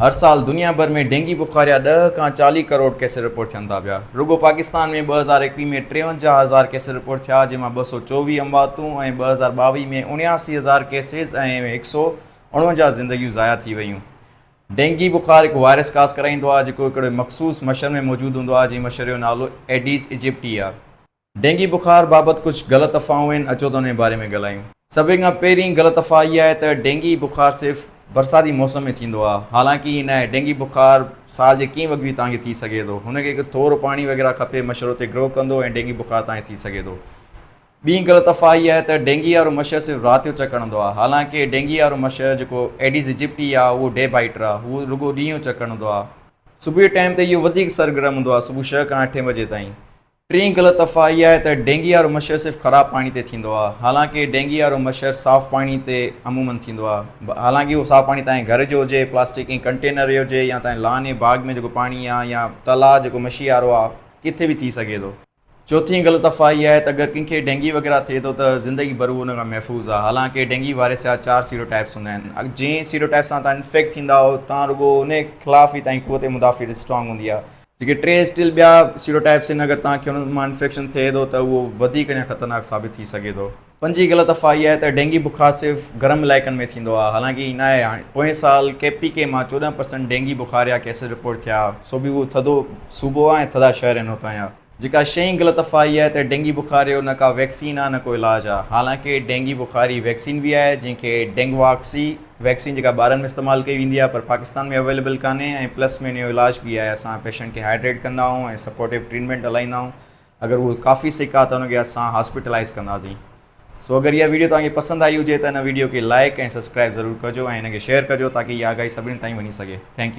هر سال دنيا ڀر ۾ ڊينگي بخار جا ڏهه کان 40 ڪروڙ ڪيس رپورٽ ٿين ٿا پيا. رڳو پاڪستان ۾ 2021 ۾ 53 هزار ڪيس رپورٽ ٿيا جنهن مان 224 امواتون ۽ 2022 ۾ 79 هزار ڪيسز ۽ 149 زندگيون ضايع ٿي ويون. ڊينگي بخار هڪ وائرس ڪاز ڪرائيندو آهي جيڪو هڪڙي مخصوص مڇر ۾ موجود هوندو آهي جنهن مڇر جو نالو ايڊيز ايجپٽي آهي. ڊينگي بخار بابت ڪجهه غلط افواهون آهن، اچو ته انهن جي باري ۾ ڳالهايون. سڀني کان پهرين غلط افواهه اها آهي ته ڊينگي بخار صرف برساتي موسم ۾ ٿيندو آهي، حالانڪه ائين ناهي، ڊينگي بخار سال جي ڪنهن وقت به توهان کي ٿي سگهي ٿو، هن کي هڪ ٿورو پاڻي وغيره کپي، مڇر اتي گرو ڪندو ۽ ڊينگي بخار توهان کي ٿي سگهي ٿو. ٻي غلط افواهه اها آهي ته ڊينگي وارو مڇر صرف رات جو چڪ هڻندو آهي، حالانڪه ڊينگي وارو مڇر جيڪو ايڊيز ايجپٽي آهي اهو ڊي بائيٽر آهي، هو رڳو ڏينهن جو چڪ هڻندو آهي. صبح جي ٽائيم تي اهو وڌيڪ سرگرم هوندو آهي، صبح ڇهه کان اٺين بجي تائين. ٽين غلط افواهه اها آهي ته ڊينگي وارو مڇر صرف خراب پاڻي تي ٿيندو آهي، حالانڪه ڊينگي وارو مڇر صاف پاڻي تي عموماً ٿيندو آهي، حالانڪه اهو صاف پاڻي توهان جي گهر جو هجي، پلاسٽڪ ڪنهن ڪنٽينر جو هجي يا توهان جي لان ۽ باغ ۾ جيڪو پاڻي آهي يا تلاء جيڪو مڇي وارو آهي، ڪٿي به ٿي سگهي ٿو. چوٿين غلط افواهه اها آهي ته اگر ڪنهن کي ڊينگي وغيره ٿئي ٿو ته زندگي ڀر هو ان کان محفوظ آهي، حالانڪه ڊينگي وائرس جا چار سيرو ٽائپس هوندا آهن، جنهن سيرو ٽائپ سان توهان انفيڪٽ ٿيندا آهيو توهان رڳو ان خلاف ئي توهان جي قوت مدافعت اسٽرانگ هوندي آهي. جيڪي ٽي اسٽل ٻيا سيرو ٽائپس آهن اگر توهان کي انهن مان انفيڪشن ٿئي ٿو ته اهو وڌيڪ اڃا خطرناڪ ثابت ٿي سگهي ٿو. پنجين غلط افواهه اها آهي ته ڊينگي بخار صرف گرم علائقن ۾ ٿيندو آهي حالانڪه ائين ناهي هاڻي پوئين سال ڪي پي ڪي مان 14% ڊينگي بخار جا ڪيسز رپورٽ ٿيا سو به اهو ٿڌو صوبو آهي ۽ ٿڌا شهر آهن هتان جا. جيڪا شئين غلط افواهه اها آهي ته ڊينگي بخار جو نه ڪا ويڪسين آهي نه ڪو علاج آهي حالانڪه ڊينگي بخار جي ويڪسين به آهي جنهن کي ڊينگواڪسي ويڪسين جيڪا ٻارن ۾ استعمال ڪئي ويندي آهي پر پاڪستان ۾ اويليبل ڪانهي ۽ پلس ۾ ان جو علاج به آهي اسان پيشنٽ کي هائيڊريٽ ڪندا آهيون ۽ سپورٽو ٽريٽمينٽ هلائيندا آهيون اگر هو ڪافي سڪ آهي ته ان کي اسان هاسپيٽلائز ڪنداسين سو اگر اها ويڊيو توهان کي پسند آئي هجي ته ان ويڊيو کي لائڪ ۽ سبسڪرائب ضرور ڪجو ۽ ان کي شيئر ڪجو تاڪه اها آگاهي سڀني تائين وڃي سگهي thank you.